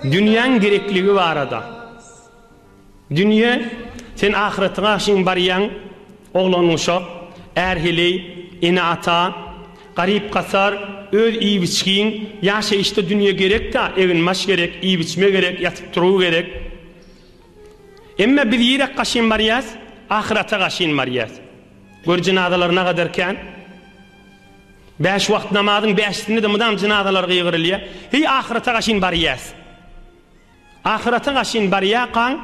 Dünýäň gerekligi barada. Dünýe, sen ahyratyňa aşyň barýaň, oglan-uşak, är-heleý, ene-ata, garyp-gasar, öz iýip-içgiň, ýaşaýyşda dünýe gerek-dä, egin-baş gerek, iýip-içme gerek, ýatyp-turuw gerek. Emme biz ýerek gaşyn barýas, ahyrata gaşyn barýas. Gör jynazalar nagadar kän. Bäş wagt namazyň bäşisinde-de mydam jynazalar gygyrylýar. Heý ahyrata gaşyn barýas. Ahyrata gaşyn barýarkaň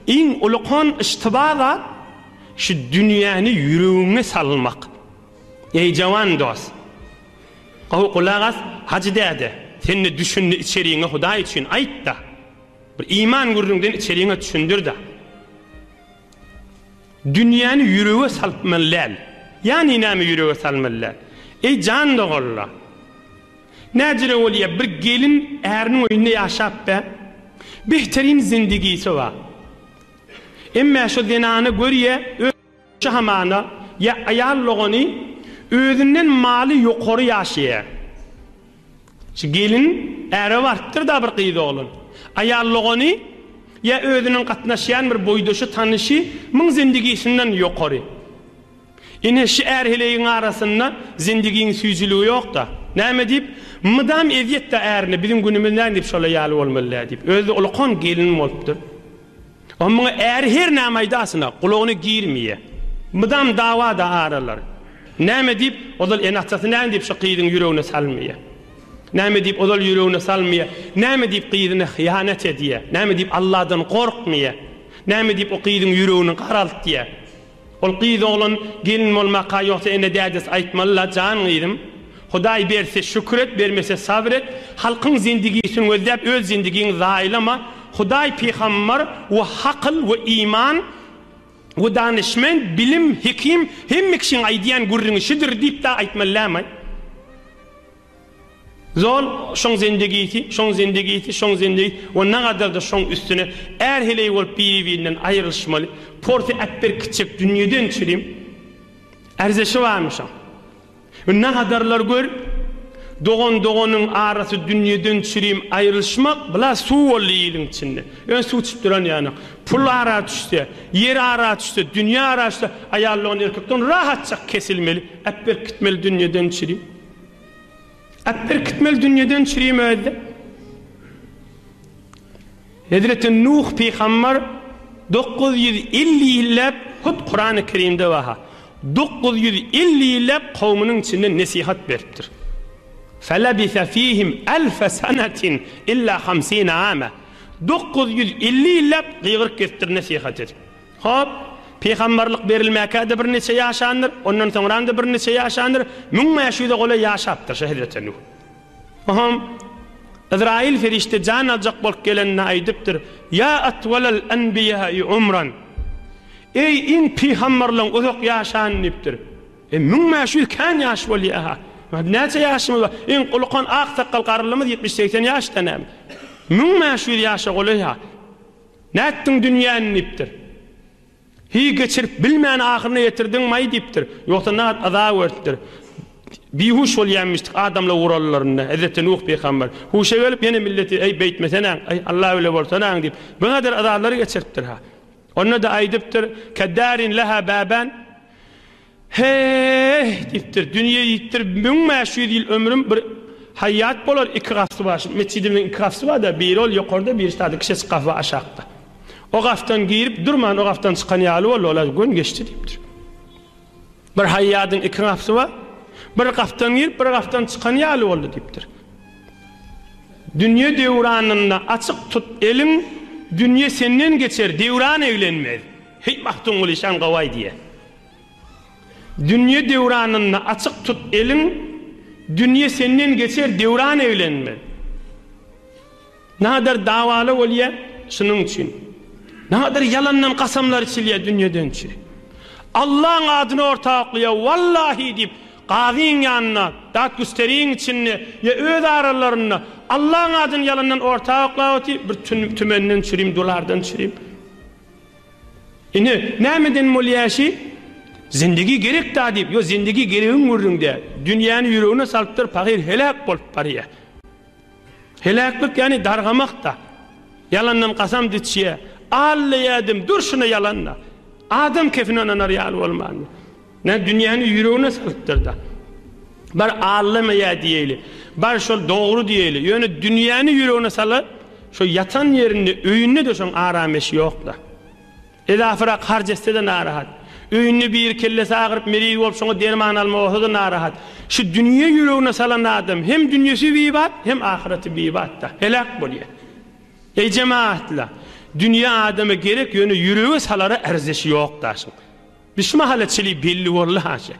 iň ulukan yştyba zat şu dünýäni ýüregiňe salmak. Eý jawan dost! Gowy gulak as, Hajy däde, sen-de düşündi içeriňe Hudaý üçin aýt-da. Bir iman gürrüňden içeriňe düşündir-de. Dünýäni ýürege salypmaly däl. Ýagny näme ýürege salmaly däl? Eý jan doganlar! Näjere bolýa bir gelin äriniň öýünde ýaşap be. Behterin zindigisi bar. Emmä şo zenany görýä öz hamana ýa aýal dogany özünden maly ýokary ýaşaýa. Şu gelin äre barypdyr-da bir gyz oglan. Aýal dogany ýa özüniň gatnaşýan bir boýdaşy tanyşy muň zindigisinden ýokary. Ine şu är-heleýiň arasynda zindigiň süýjüligi ýok-da. Näme diýip, mydam ezýet-dä ärine, biziň günümiz näme diýip şola ýaly bolmaly-dä diýip. Özi-de ulakan gelin bolupdyr. O muňa äri her näme aýdasyna, gulagyna girmeýär. Mydam dawa-da aralary. Näme diýip, ozal ene-atasy näme diýip şu gyzyň ýüregine salmaýar. Näme diýip ozal ýüregine salmaýar. Näme diýip gyzyna hyýanat edýär. Näme diýip Alladan gorkmaýar. Näme diýip o gyzyň ýüregini garaltýar. Ol gyz oglan gelin bolmaka ýogsa ene dädesi aýtmalyla jan gyzym Hudaý berse şükür et bermese sabyr et halkyň zindigisini gözläp öz zindigiňi zaýalama Hudaý pygambar we hakyl we iman we danyşment bilim hekim hemme kişiň aýdýan gürrüňi şüdür diýip da aýtmaly dämi. Zol şoň zendigisi, şoň zendigisi, şoň zendigi we nagadarda şoň üstüne är-heleý bolup biri-birinden aýrylyşmaly, porsy äpberkitjek dünýeden çürim ärzeşi barmy şoň? We nagadarlar gör, dogan-doganyň arasy dünýeden çürim aýrylyşmak bula suw boldy iliň içinde. Ýöne suw içip duran ýanak. Pul ara düşse, ýer ara düşse, dünýe ara düşse, aýal dogan erkekden rahatjak kesilmeli, äpberkitmeli dünýeden çürim. Äpberkitmeli dünýeden çürim özde. Hezreti Nuh pygamber 950 ýylläp hut Kurany Kerimde baha. 950 ýylläp kowmunyň içinde nesihat beripdir. Felabise fihim elfe senetin illa hamsine ame. 950 ýylläp gygyryp gezipdir nesihat edip. Hop, pygamberlik berilmäkä-de birniçe ýaşandyr, ondan soňram-da birniçe ýaşandyr, müň bäş ýüze golaý ýaşapdyr şu hezreti Nuh. Oňam Yzraýyl perişde jan aljak bolup gelende aýdypdyr, Ýa atwalal enbiýai umran! Eý, iň pygamberleň uzak ýaşany diýipdir. E, 1500 kän ýaş bolýa-ha. Näçe ýaşymyz bar? Iň ulukan ak sakgal garrylymyz ýetmiş-segsen ýaşda näme? 1500 ýaşa golaý-ha. Nätdiň dünýäni diýipdir. Hiý geçirip bilmän ahyryna ýetirdiňmaý diýipdir. Ýogsa nagt yza beripdir. Bihuş bolýanmyşdyk adamlar uralylarynda, Hezreti Nuh pygamber. Huşa gelip ýene milleti eý beýtmesenäň, eý Alla bile bolsanaň diýip, bu gadyr yzalary geçiripdir-ha. Onda-da aýdypdyr, Keddarin leha baban. He-eý, diýipdir, dünýe diýipdir, 1500 ýyl ömrüm bir haýýat bolar, iki gapysy bar. Şu metjidimiziň iki gapysy bar-da, biri ol ýokarda, biri sada kiçejik gapy bar aşakda. O gapydan girip durman, o gapydan çykan ýaly boldy, ol-a gün geçdi diýipdir. Bir haýýadyň iki gapysy bar, bir gapydan girip, bir gapydan çykan ýaly boldy diýipdir. Dünýe döwranynda açyk tut eliň, dünýe senden geçer, döwran eglenmez. Heý, Magtymguly şaň gowy aýdýar. Dünýe döwranynda açyk tut eliň, Dünýe senden geçer, döwran eglenmez. Nader dawaly bolýa şunuň üçin. Nader ýalandan kasamlar içilýä dünýeden çi. Allaň adyny orta oklaýa, wallahi diýip, gazyň ýanynda, datgüsteriň içinde ýa öz aralarynda Allaň adyny ýalandan orta oklap otyr, bir tümenden çürim, dolardan çürim. Ine, nämeden bolýa şi? Zindigi gerek-da diýip, ýo zindigi geregiň gürrüň däl. Dünýäni ýüregine salypdyr, pahyr heläk bolup barýa. Heläklik ýagny dargamak-da. Ýalandan kasam içýä. Allaýadym, durşuna ýalan-da. Adam kefine ynanar ýaly bolmandy. Nä dünýäni ýüregine salypdyr-da. Bar allamaýa diýeýli. Bar şol dogry diýeýli. Ýöne dünýäni ýüregine salyp, şo ýatan ýerinde, öýünde-de şoň aram-eşi ýok-da. Edafyrak harç etse-de narahat. Öýünde biri kellesi agyryp meriz bolup şoňa derman alma bolsa-da narahat. Şu dünýe ýüregine salan adam hem dünýesi bibat, hem ahyreti bibat-da. Heläk bolýar. Eý jemagatlar! Dünýe adama gerek ýöne ýürege salara ärzeşi ýok daşyň. Biz şu mahala çili belli boldy haşa.